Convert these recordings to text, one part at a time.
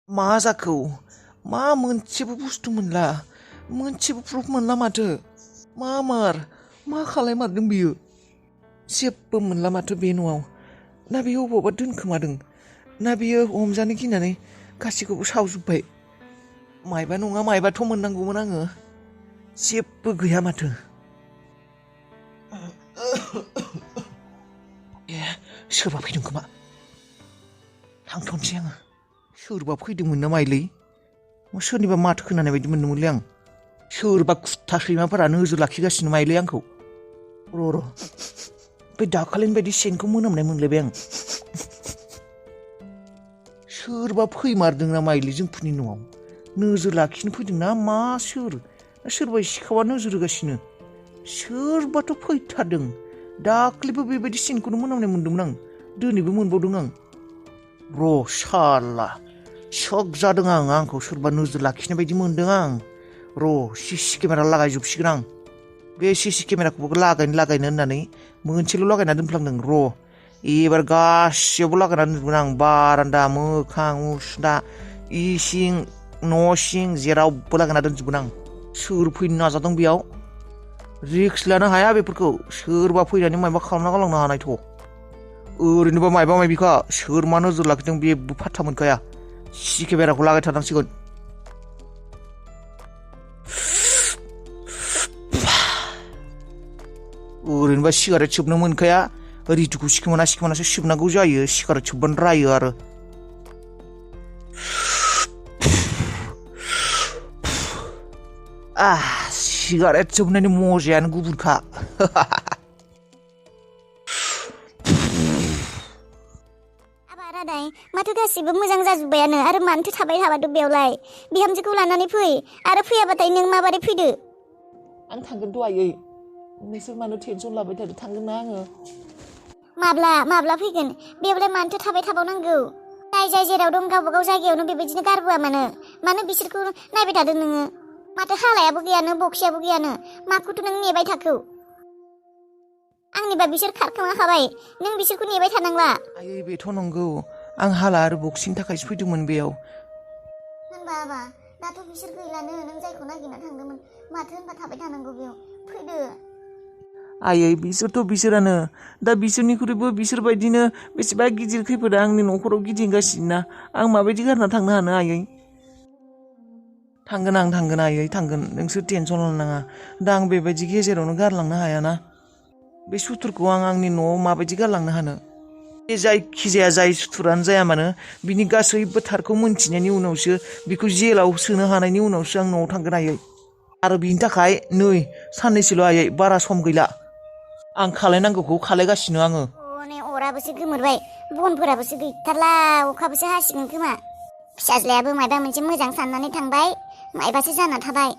मा जाखो मा मोनसेबो बुस्थु मोनला मोनसेबो प्रुफ मोनला माथो मा खालायमारदों बियो जेबो मोनला माथो बे न'आव ना बियो अबावबा दोनखोमादों ना बियो हमजानो गिनानै गासैखौबो सावजोब्बाय मायबा नङा मायबाथ' मोननांगौमोन आङो जेबो गैया माथो सोरबा फैदों खोमा थांथ'नोसै आङो सोरबा फैदोंमोन ना माइलै सोरनिबा माथो खोनानाय बायदि मोनदोंमोनलै आं सोरबा खुथा सैमाफोरा नोजोर लाखिगासिनो माइलै आंखौ र' बे दाखालिनि बायदि सेनखौ मोनामनाय मोनलायबाय आं सोरबा फैमारदों ना माइलै जोंफोरनि न'आव नोजोर लाखिनो फैदों ना मा सोरबा सिखावा नोजोर होगासिनो सोरबाथ' फैथारदों दाख्लिबो बेबायदि सेनखौनो मोनामनाय मोनदोंमोन आं दिनैबो मोनबावदों आं र' साला शक जादों आंखौ सोरबा नोजोर लाखिनाय बायदि मोनदों आं र' सिसि केमेरा लागायजोबसिगोन आं बे सिसि केमेराखौबो लागायनो होननानै मोनसेल' लागायना दोनफ्लांदों र' एबार गासैयावबो लागायनानै दोनगोन आं बारान्दा मोखां मुसुदा इसिं न' सिं जेरावबो लागायना दोनजोबगोन आं सोर फैनो नाजादों बेयाव रिक्स लानो हाया बेफोरखौ सोरबा फैनानै माबा खालामना गालांनो हानायथ' ओरैनोबा मायबा मायबिखा सोर मा नोजोर लाखिदों बेबो फात्ता मोनखाया सिसि केमेराखौ लागायथारनांसिगोन ओरैनोबा सिगारेट सोबनो मोनखाया रितुखौ सिखोमानासो सोबनांगौ जायो सिगारेट सोबबानो रायो आरो सिगारेट सोबनायनि मजायानो गुबुनखा रादाय माथो गासिबो मोजां जाजोब्बायानो आरो मानोथो थाबाय थाबादो बेयावलाय बिहामजोखौ लानानै फै आरो फैयाबाथाय नों माबारै फैदो आं थांगोनथ' आयै नोंसोर मानो टेनसन लाबाय थादो थांगोन ना आङो माब्ला फैगोन बेयावलाय मानोथो थाबाय थाबावनांगौ जाय जेराव दं गावबा गाव जायगायावनो बेबायदिनो गारबोआ मानो बिसोरखौ नायबाय थादो नोङो माथो हालायाबो गैयानो बक्सियाबो गैयानो माखौथो नों नेबाय थाखो आंनिबा बिसोर खारखोमाखाबाय नों बिसोरखौ नेबाय थानांला आयै बेथ' नंगौ आं हाला आरो बक्सिनि थाखायसो फैदोंमोन बेयाव होनबा दाथ' बिसोर गैलानो नों जायखौ नागिरना थांदोंमोन माथो होनबा थाबाय थानांगौ बेयाव फैदो आयै बिसोरानो दा बिसोरनिख्रुइबो बिसोरबायदिनो बेसेबा गिदिर खैफोदा आंनि न'खराव गिदिंगासिनो ना आं माबायदि गारना थांनो हानो आयै थांगोन आयै थांगोन नोंसोर टेनसन लानाङा दा आं बेबायदि गेजेरावनो गारलांनो हायाना बे सुथुरखौ आं आंनि न'आव माबायदि गारलांनो हानो बे जायखिजाया जाय सुथुरानो जाया मानो बिनि गासैबो थारखौ मोनथिनायनि उनावसो बिखौ जेलाव सोनो हानायनि उनावसो आं न'आव थांगोन आयै आरो बिनि थाखाय नै साननैसोल' आयै बारा सम गैला आं खालायनांगौखौ खालायगासिनो आङो नै अराबोसो गोमोरबाय बनफोराबोसो गैथारला अखाबोसो हासिगोन खोमा फिसाज्लायाबो मायबा मोनसे मोजां साननानै थांबाय मायबासो जाना थाबाय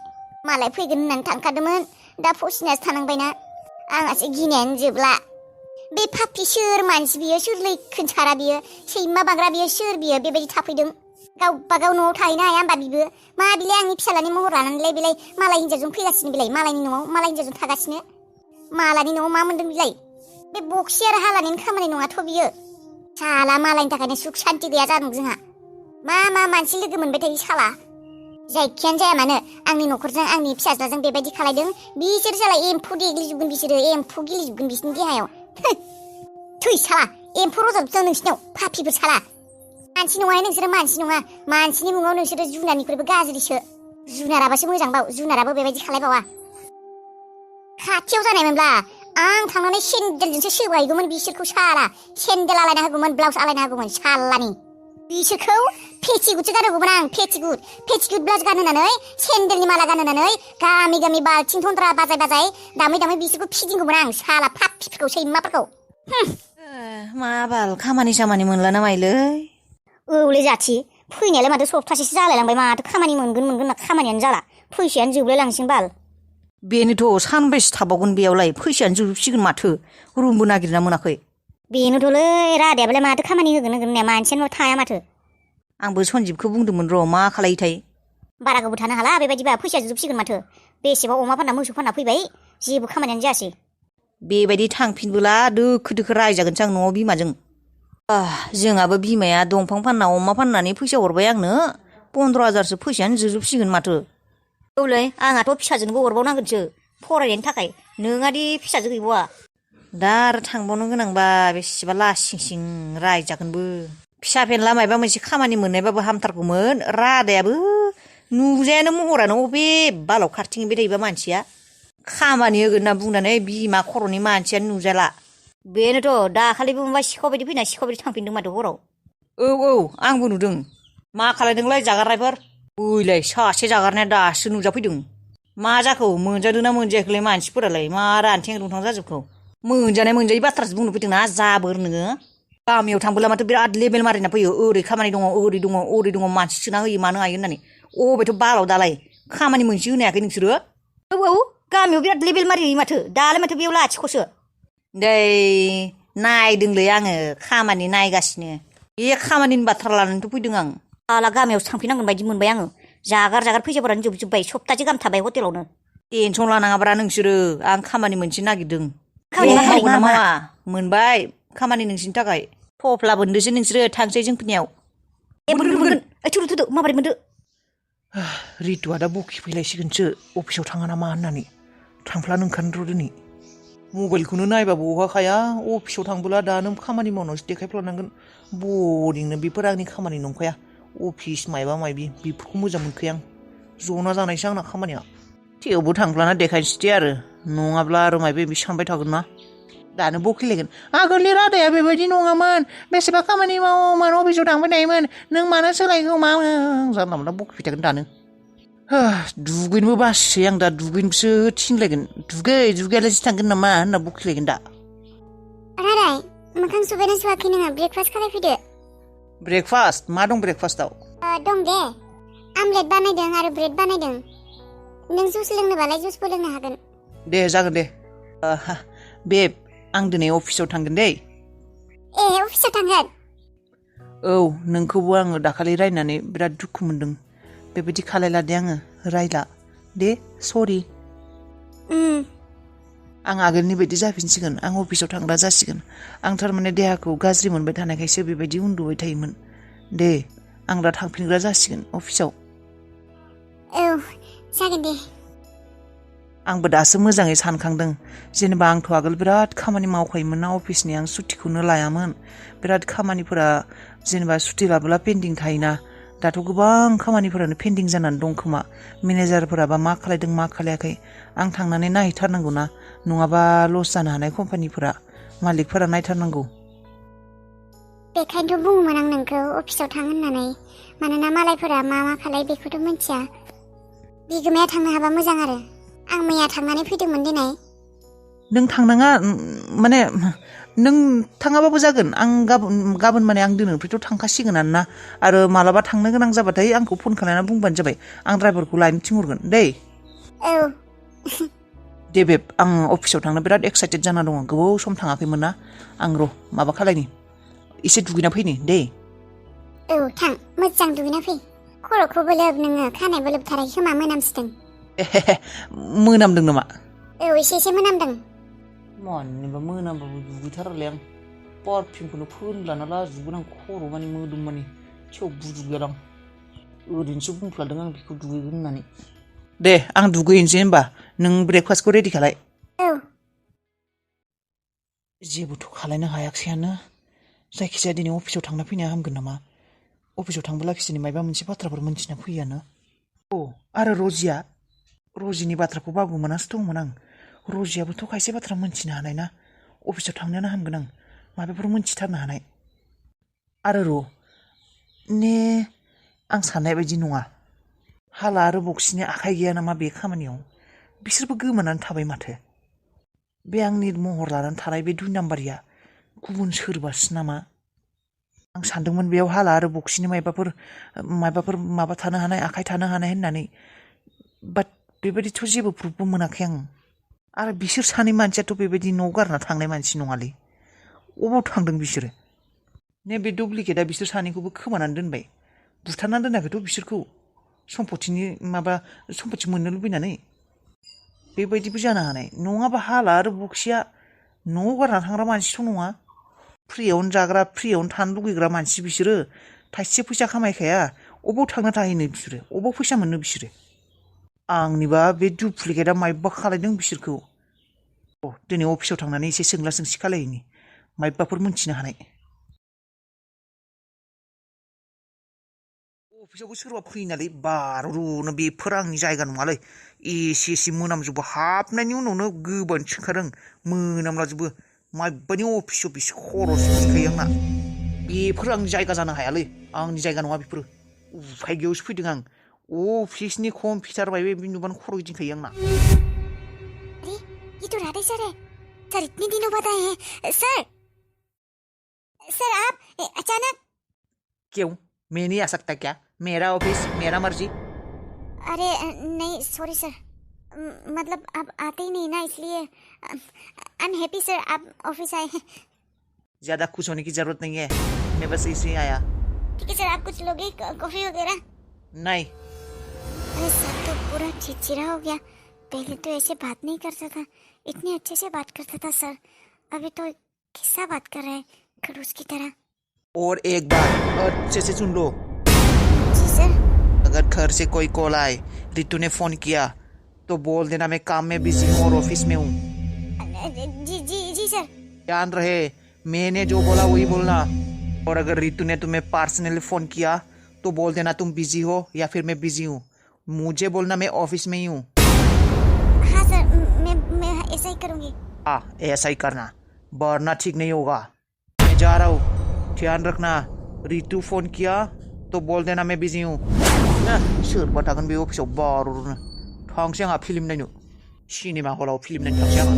मालाय फैगोन होननानै थांखादोंमोन दा फसिनासो थानांबायना आंहासो गिनायानो जोबला बे पापि सोर मानसि बियो सोर लैखोन सारा बियो सैमा बांग्रा बियो सोर बियो बेबायदि थाफैदों गावबागाव न'आव थाहैनो हाया होमबा बिबो मा बिलाय आंनि फिसालानि महर लानानैलाय बिलाय मालाय हिन्जावजों फैगासिनो बिलाय मालायनि न'आव मालाय हिन्जावजों थागासिनो मालानि न'आव मा मोनदों बिलाय बे बक्सि आरो हालानिनो खामानि नङाथ' बियो साला मालायनि थाखायनो सुख सान्ति गैया जादों जोंहा मा मानसि लोगो मोनबाय थायो साला जायखियानो जाया मानो आंनि न'खरजों आंनि फिसाज्लाजों बेबायदि खालायदों बिसोर साला एम्फौ देग्लिजोबगोन बिसोरो एम्फौ गिलिजोबगोन बिसोरनि देहायाव थै साला एम्फौ रज'जोबदों नोंसिनाव पापिफोर साला मानसि नङा नोंसोरो मानसि नङा मानसिनि मुङाव नोंसोरो जुनारनिख्रुइबो गाज्रिसो जुनाराबासो मोजांबाव जुनाराबो बेबायदि खालायबावा खाथियाव जानायमोनब्ला आं थांनानै सेन्देलजोंसो सोबायगौमोन बिसोरखौ साला सेन्देल आलायना होगौमोन ब्लाउस आलायना होगौमोन सालानि बिसोरखौ पेटिकुटसो गानहोगौमोन आं पेटिकुट ब्लाउस गानहोनानै सेन्देलनि माला गानहोनानै गामि बाल्थिं थन्द्रा बाजाय दामै बिसोरखौ फिदिंगौमोन आं साला पापिफोरखौ सैमाफोरखौ मा बाल खामानि सामानि मोनला ना माइलै औलै जाथि फैनायालाय माथो सप्तासेसो जालायलांबाय माथो खामानि मोनगोन ना खामानियानो जाला फैसायानो जोबलाय लांसिगोन बाल बेनोथ' सानबेसे थाबावगोन बेयावलाय फैसायानो जोबसिगोन माथो रुमबो नागिरना मोनाखै बेनोथ'लै रादायाबालाय माथो खामानि होगोन होननाया मानसियानो थाया माथो आंबो सन्जिबखौ बुंदोंमोन र' मा खालायोथाय बारा गोबाव थानो हाला बेबायदिबा फैसा जोबसिगोन माथो बेसेबा अमा फानना मोसौ फानना फैबाय जेबो खामानियानो जायासै बेबायदि थांफिनबोला दोखो रायजागोनसो आं न'आव बिमाजों जोंहाबो बिमाया दंफां फानना अमा फाननानै फैसा हरबाय आंनो 15,000सो फैसायानो जोबसिगोन माथो औलै आंहाथ' फिसाजोनोबो हरबावनांगोनसो फरायनायनि थाखाय नोंहादि फिसाजो गैबावा दा आरो थांबावनो गोनांबा बेसेबा लासिं सिं रायजागोनबो फिसा फेनला मायबा मोनसे खामानि मोननायबाबो हामथारगौमोन रादायाबो नुजायानो महरानो अबे बालाव खारथिंबाय थायोबा मानसिया खामानि होगोन होनना बुंनानै बिमा खर'नि मानसियानो नुजाला बेनोथ' दाखालिबो माबा सिखाव बायदि फैना सिखाव बायदि थांफिनदों माथो हराव औ आंबो नुदों मा खालायदोंलाय जागारनायफोर ओइलाय सासे जागारनाया दासो नुजाफैदों मा जाखो मोनजादोंना मोनजायाखैलाय मानसिफोरालाय मा रानथें रुनथां जाजोबखौ मोनजानाय मोनजायै बाथ्रासो बुंनो फैदोंना जाबोर नोङो गामियाव थांबोला माथो बिराद लेबेल मारिना फैयो ओरै खामानि दङ ओरै दङ मानसि सोना होयो मानो हायो होननानै अबेथ' बालाव दालाय खामानि मोनसे होनो हायाखै नोंसोरो औ गामियाव बिराद लेबेल मारियो माथो दालाय माथो बेयाव लाथिख'सो दै नायदोंलै आङो खामानि नायगासिनो बे खामानिनि बाथ्रा लानानैथ' फैदों आं आला गामियावसो थांफिननांगोन बायदि मोनबाय आङो जागार फैसाफोरानो जोबजोब्बाय सप्तासे गाहाम थाबाय हटेलावनो टेनसन लानाङाब्रा नोंसोरो आं खामानि मोनसे नागिरदों मावगोन ना मावा मोनबाय खामानि नोंसिनि थाखाय थफ्ला बोनदोसो नोंसोरो थांसै जोंफोरनियाव मोनगोन थुदो माबोरै मोनदो रितुआ दा बखि फैलायसिगोनसो अफिसाव थाङा नामा होननानै थांफ्लानो ओंखारनो र' दिनै मबाइलखौनो नायबाबो अहाखाया अफिसाव थांबोला दानो खामानि मावनानैसो देखायफ्लानांगोन बरिंनो बेफोर आंनि खामानि नंखाया अफिस मायबा मायबि बेफोरखौ मोजां मोनखाया आं जना जानायसो आंना खामानिया थेवबो थांफ्लाना देखायनोसै दे आरो नङाब्ला आरो मायबा मायबि सानबाय थागोन ना दानो बखिलायगोन आगोलनि रादाया बेबायदि नङामोन बेसेबा खामानि मावोमोन अफिसाव थांबाय थायोमोन नों मानो सोलायखो मा जानला मोनला बखिबाय थागोन दानो दुगैनोबो बासै आं दा दुगैनोसो थिनलायगोन दुगैयालासे थांगोन नामा होनना बखिलायगोन दा रादाय मोखां सुबायना सुवाखै नोङो ब्रेकफास्ट खालायफैदो ब्रेकफास्ट मा दं ब्रेकफास्टआव दं दे आमलेट बानायदों आरो ब्रेड बानायदों नों जुस लोंनोबालाय जुसबो लोंनो हागोन दे जागोन दे बेब आं दिनै अफिसाव थांगोन दै अफिसाव थांगोन औ नोंखौबो आङो दाखालि रायनानै बिराद दुखु मोनदों बेबायदि खालायला दे आङो रायला दे सरि आं आगोलनि बायदि जाफिनसिगोन आं अफिसाव थांग्रा जासिगोन आं थारमाने देहाखौ गाज्रि मोनबाय थानायखायसो बेबायदि उन्दुबाय थायोमोन दे आं दा थांफिनग्रा जासिगोन अफिसाव औ जागोन दे आंबो दासो मोजाङै सानखांदों जेनेबा आंथ' आगोल बिराद खामानि मावखायोमोन ना अफिसनि आं सुटिखौनो लायामोन बिराद खामानिफोरा जेनेबा सुटि लाबोला पेन्डिं थायोना दाथ' गोबां खामानिफोरानो पेन्डिं जानानै दं खोमा मेनेजारफोराबा मा खालायदों मा खालायाखै आं थांनानै नायहैथारनांगौ ना नङाबा लस जानो हानाय कम्पानिफोरा मालिकफोरा नायथारनांगौ बेखायनोथ' बुङोमोन आं नोंखौ अफिसाव थां होननानै मानोना मालायफोरा मा खालाय बेखौथ' मिथिया बिगोमाया थांनो हाबा मोजां आरो आं मैया थांनानै फैदोंमोन दिनै नों थांनाङा माने नों थाङाबाबो जागोन आं गाबोन माने आं दिनैनिफ्रायथ' थांखासिगोनानो ना आरो मालाबा थांनो गोनां जाबाथाय आंखौ फन खालामना बुंबानो जाबाय आं ड्राइभारखौ लायनो थिनहरगोन दै औ दे बेब आं अफिसाव थांनो बिराद एक्साइटेड जाना दङ गोबाव सम थाङाखैमोन ना आं र' माबा खालायनि एसे दुगैना फैनि दै औ थां मोजां दुगैना फै खर'खौबो लोब नोङो खानायबो लोबथाराखै खोमा मोनामसिदों मोनामदों नामा औ एसे मोनामदों मानिबा मोनामबाबो दुगैथारालाय आं पारफिउमखौनो फोनलाना लाजोबगोन आं खर' मानि मोदोम मानि थेवबो दुगैला आं ओरैनोसो बुंफ्लादों आं बेखौ दुगैगोन होननानै दे आं दुगैनोसै होमबा नों ब्रेकफास्टखौ रेडि खालाय औ जेबोथ' खालायनो हायाखिसैयानो जायखिजाया दिनै अफिसाव थांना फैनाया हामगोन नामा अफिसाव थांबोला खिसिनि मायबा मोनसे बाथ्राफोर मोनथिना फैयानो आरो रजिनि बाथ्राखौ बावगोमानासो दंमोन आं रजियाबोथ' खायसे बाथ्रा मोनथिनो हानाय ना अफिसाव थांनायानो हामगोन आं माबाफोर मोनथिथारनो हानाय आरो आं साननाय बायदि नङा हाला आरो बक्सिनि आखाइ गैया नामा बे खामानियाव बिसोरबो गोमानानै थाबाय माथो बे आंनि महर लानानै थानाय बे 2 नाम्बारिया गुबुन सोरबासो नामा आं सानदोंमोन बेयाव हाला आरो बक्सिनि माबाफोर माबा थानो हानाय आखाइ थानो हानाय होननानै बाट बेबायदिथ' जेबो प्रुफबो मोनाखै आं आरो बिसोर सानै मानसियाथ' बेबायदि न' गारना थांनाय मानसि नङालै अबाव थांदों बिसोरो बे डुप्लिकेटआ बिसोर सानैखौबो खोमानानै दोनबाय बुथारनानै दोनाखैथ' बिसोरखौ सम्पति मोननो लुबैनानै बेबायदिबो जानो हानाय नङाबा हाला आरो बक्सिया न' गारना थांग्रा मानसिथ' नङा फ्रियावनो जाग्रा फ्रियावनो थानो लुगैग्रा मानसि बिसोरो थाइसे फैसा खामायखाया अबाव थांना थाहैनो बिसोरो अबाव फैसा मोननो बिसोरो आंनिबा बे डुप्लिकेटआ मायबा खालायदों बिसोरखौ दिनै अफिसाव थांनानै एसे सोंला सोंसि खालायहैनि मायबाफोर मोनथिनो हानाय अफिसावबो सोरबा फैनालै बारुनो बेफोर आंनि जायगा नङालै एसे एसे मोनामजोबो हाबनायनि उनावनो गोबानो सोंखादों मोनामलाजोबो मायबानि अफिस खर'सो गिखायो आंना बेफोर आंनि जायगा जानो हायालै आंनि जायगा नङा बेफोरो उफाय गैयावसो फैदों आं अफिसनि कम्पिउटार बायबे नुबानो खर' गिदिंखायो आंना अरे ये तो राधे सर है सर इतने दिनों बाद आए हैं सर सर आप अचानक क्यों मैं नहीं आ सकता क्या मेरा ऑफिस मेरा मर्जी अरे नहीं सॉरी सर मतलब आप आते ही नहीं ना इसलिए आई एम हैप्पी सर आप ऑफिस आए हैं ज्यादा खुश होने की जरूरत नहीं है मैं बस इसलिए आया ठीक है सर आप कुछ लोगे कॉफी वगैरह नहीं अरे सर तो पूरा चिड़चिड़ा हो गया पहले तो ऐसे बात नहीं करता था इतने अच्छे से बात करता था सर अभी तो किस्सा बात कर रहा है खड़ूस की तरह और एक बात अच्छे से सुन लो जी सर अगर घर से कोई कॉल आए रितु ने फोन किया तो बोल देना मैं काम में बिजी हूँ और ऑफिस में हूँ जी जी जी सर ध्यान रहे मैंने जो बोला वही बोलना और अगर रितु ने तुम्हें पर्सनली फोन किया तो बोल देना तुम बिजी हो या फिर मैं बिजी हूँ मुझे बोलना मैं ऑफिस में ही हूँ हाँ सर मैं ऐसा ही करूँगी हाँ ऐसा ही करना वरना ठीक नहीं होगा मैं जा रहा हूँ ध्यान रखना रितु फोन किया तो बोल देना मैं बिजी हूँ सोरबा थागोन बे अफिसाव बारुनो थांसै आंहा फिल्म नायनो सिनेमा हलाव फिल्म नायनो थांसै आंहा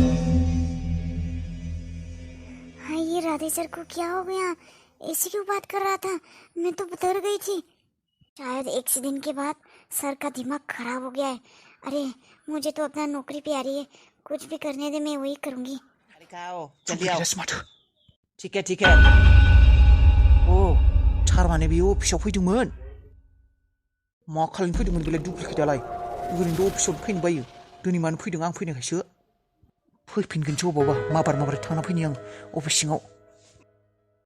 हाँ ये राधे सर को क्या हो गया ऐसे क्यों बात कर रहा था मैं तो डर गई थी शायद एक्सीडेंट के बाद सर का दिमाग खराब हो गया है अरे मुझे तो अपना नौकरी प्यारी है कुछ भी करने दे मैं वही करूँगी जल्दी आओ ठीक है ओ थारमाने बे अफिसाव फैदोंमोन मा खालामनो फैदोंमोन बेलाय डुप्लिकेटालाय ओरैनो अफिसाव फैनो बायो दिनै मानो फैदों आं फैनायखायसो फैफिनगोनसो अबावबा माबार थांना फैनि आं अफिस सिङाव